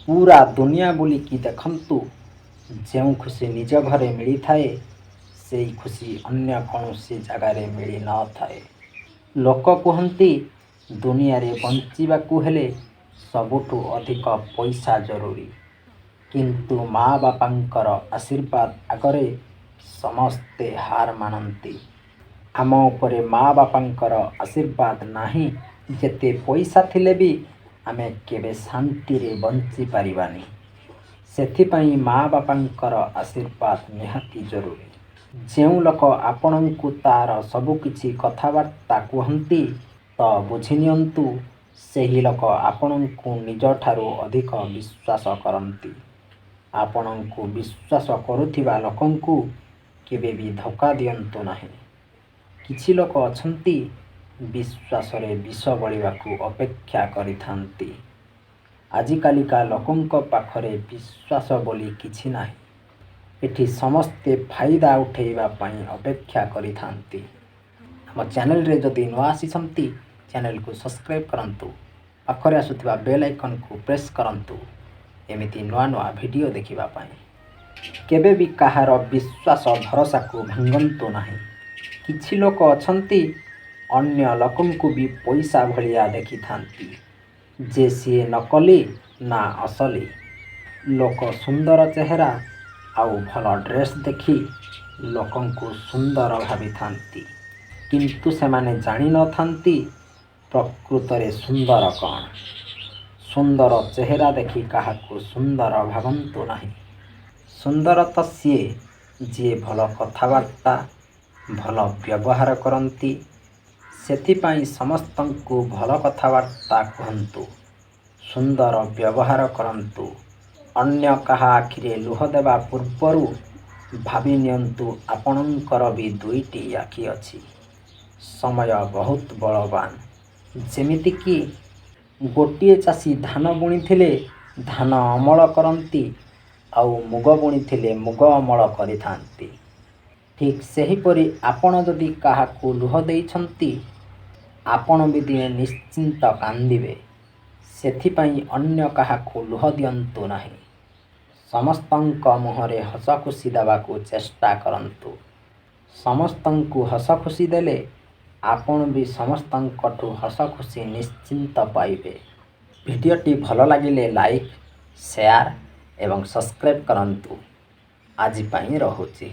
ପୁରା ଦୁନିଆ ବୁଲିକି ଦେଖନ୍ତୁ, ଯେଉଁ ଖୁସି ନିଜ ଘରେ ମିଳିଥାଏ, ସେଇ ଖୁସି ଅନ୍ୟ କୌଣସି ଜାଗାରେ ମିଳିନଥାଏ। ଲୋକ କୁହନ୍ତି ଦୁନିଆରେ ବଞ୍ଚିବାକୁ ହେଲେ ସବୁଠୁ ଅଧିକ ପଇସା ଜରୁରୀ। କିନ୍ତୁ ମା ବାପାଙ୍କର ଆଶୀର୍ବାଦ ଆଗରେ ସମସ୍ତେ ହାର ମାନନ୍ତି। ଆମ ଉପରେ ମା ବାପାଙ୍କର ଆଶୀର୍ବାଦ ନାହିଁ, ଯେତେ ପଇସା ଥିଲେ ବି ଆମେ କେବେ ଶାନ୍ତିରେ ବଞ୍ଚିପାରିବାନି। ସେଥିପାଇଁ ମା ବାପାଙ୍କର ଆଶୀର୍ବାଦ ନିହାତି ଜରୁରୀ। ଯେଉଁ ଲୋକ ଆପଣଙ୍କୁ ତା'ର ସବୁକିଛି କଥାବାର୍ତ୍ତା କୁହନ୍ତି ତ ବୁଝିନିଅନ୍ତୁ ସେହି ଲୋକ ଆପଣଙ୍କୁ ନିଜଠାରୁ ଅଧିକ ବିଶ୍ୱାସ କରନ୍ତି। ଆପଣଙ୍କୁ ବିଶ୍ୱାସ କରୁଥିବା ଲୋକଙ୍କୁ କେବେ ବି ଧୋକା ଦିଅନ୍ତୁ ନାହିଁ। କିଛି ଲୋକ ଅଛନ୍ତି ବିଶ୍ୱାସରେ ବିଷ ବୋଳିବାକୁ ଅପେକ୍ଷା କରିଥାନ୍ତି। ଆଜିକାଲିକା ଲୋକଙ୍କ ପାଖରେ ବିଶ୍ୱାସ ବୋଲି କିଛି ନାହିଁ। ଏଠି ସମସ୍ତେ ଫାଇଦା ଉଠେଇବା ପାଇଁ ଅପେକ୍ଷା କରିଥାନ୍ତି। ଆମ ଚ୍ୟାନେଲରେ ଯଦି ନୂଆ ଆସିଛନ୍ତି, ଚ୍ୟାନେଲକୁ ସବସ୍କ୍ରାଇବ୍ କରନ୍ତୁ, ପାଖରେ ଆସୁଥିବା ବେଲ୍ ଆଇକନ୍କୁ ପ୍ରେସ୍ କରନ୍ତୁ ଏମିତି ନୂଆ ନୂଆ ଭିଡ଼ିଓ ଦେଖିବା ପାଇଁ। କେବେ ବି କାହାର ବିଶ୍ୱାସ ଭରସାକୁ ଭାଙ୍ଗନ୍ତୁ ନାହିଁ। କିଛି ଲୋକ ଅଛନ୍ତି ଅନ୍ୟ ଲୋକଙ୍କୁ ବି ପଇସା ଭଳିଆ ଦେଖିଥାନ୍ତି ଯେ ସିଏ ନକଲି ନା ଅସଲି। ଲୋକ ସୁନ୍ଦର ଚେହେରା ଆଉ ଭଲ ଡ୍ରେସ୍ ଦେଖି ଲୋକଙ୍କୁ ସୁନ୍ଦର ଭାବିଥାନ୍ତି, କିନ୍ତୁ ସେମାନେ ଜାଣିନଥାନ୍ତି ପ୍ରକୃତରେ ସୁନ୍ଦର କ'ଣ। ସୁନ୍ଦର ଚେହେରା ଦେଖି କାହାକୁ ସୁନ୍ଦର ଭାବନ୍ତୁ ନାହିଁ। ସୁନ୍ଦର ତ ସିଏ ଯିଏ ଭଲ କଥାବାର୍ତ୍ତା, ଭଲ ବ୍ୟବହାର କରନ୍ତି। ସେଥିପାଇଁ ସମସ୍ତଙ୍କୁ ଭଲ କଥାବାର୍ତ୍ତା କୁହନ୍ତୁ, ସୁନ୍ଦର ବ୍ୟବହାର କରନ୍ତୁ। ଅନ୍ୟ କାହା ଆଖିରେ ଲୁହ ଦେବା ପୂର୍ବରୁ ଭାବି ନିଅନ୍ତୁ ଆପଣଙ୍କର ବି ଦୁଇଟି ଆଖି ଅଛି। ସମୟ ବହୁତ ବଳବାନ। ଯେମିତିକି ଗୋଟିଏ ଚାଷୀ ଧାନ ବୁଣିଥିଲେ ଧାନ ଅମଳ କରନ୍ତି ଆଉ ମୁଗ ବୁଣିଥିଲେ ମୁଗ ଅମଳ କରିଥାନ୍ତି, ଠିକ୍ ସେହିପରି ଆପଣ ଯଦି କାହାକୁ ଲୁହ ଦେଇଛନ୍ତି, ଆପଣ ବି ଦିନେ ନିଶ୍ଚିନ୍ତ କାନ୍ଦିବେ। ସେଥିପାଇଁ ଅନ୍ୟ କାହାକୁ ଲୁହ ଦିଅନ୍ତୁ ନାହିଁ। ସମସ୍ତଙ୍କ ମୁହଁରେ ହସ ଖୁସି ଦେବାକୁ ଚେଷ୍ଟା କରନ୍ତୁ। ସମସ୍ତଙ୍କୁ ହସ ଖୁସି ଦେଲେ ଆପଣ ବି ସମସ୍ତଙ୍କଠୁ ହସ ଖୁସି ନିଶ୍ଚିନ୍ତ ପାଇବେ। ଭିଡ଼ିଓଟି ଭଲ ଲାଗିଲେ ଲାଇକ୍, ସେୟାର ଏବଂ ସବସ୍କ୍ରାଇବ୍ କରନ୍ତୁ। ଆଜି ପାଇଁ ରହୁଛି।